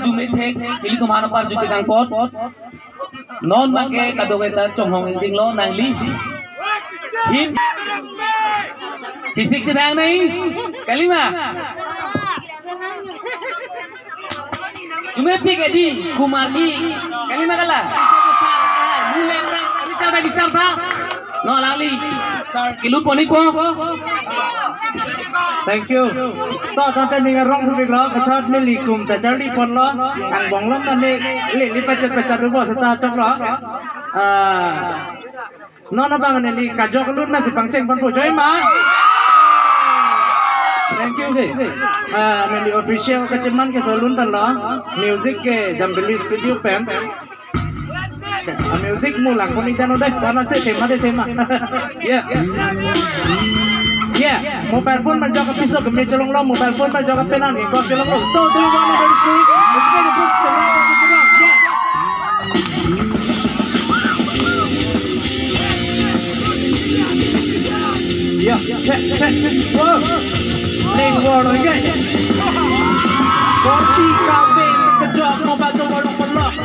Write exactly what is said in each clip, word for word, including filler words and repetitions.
Jume thek, ili tum hanopar jume kangpot. Non make kadokave ta chonghong ingdinglo nangli. Him. Chisik chenang nai. Kalima. Jume pik edi, kumar ki. Kalima kala. Mule prang, kami char bai bisar tha. No alangli. Kilut pon-ikpo. Thank you. To, tangte ning arong thupiklo, kethot nelitum ta charli ponlo, angbong long nani, li, li pachet pachet ubo seta choklo. Ah, non abang neli kajok lut nasi pangcheng ponpo, joi ma. Thank you ke. Ah, neli official kacheman ke solun tanlo. Music ke Jambili Studio pen. Ah, music mo lang pon-ik tanglo deh, wana se tema deh tema. Yeah. Yeah, mobile phone pajok apiso kami chelonglo, mobile phone pajok apenan ingkok chelonglo. So do you wanna dance to it? It's very good. The love of the ground. Yeah. Yeah, check, check. Whoa. Leng wor, okay. Forty ka pen kejok mobile to wor.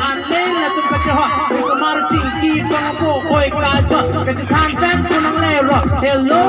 Anle latum kachehok, Kumar Chingki bangpo oi kajok, kachethan pen kunang lero. Hello,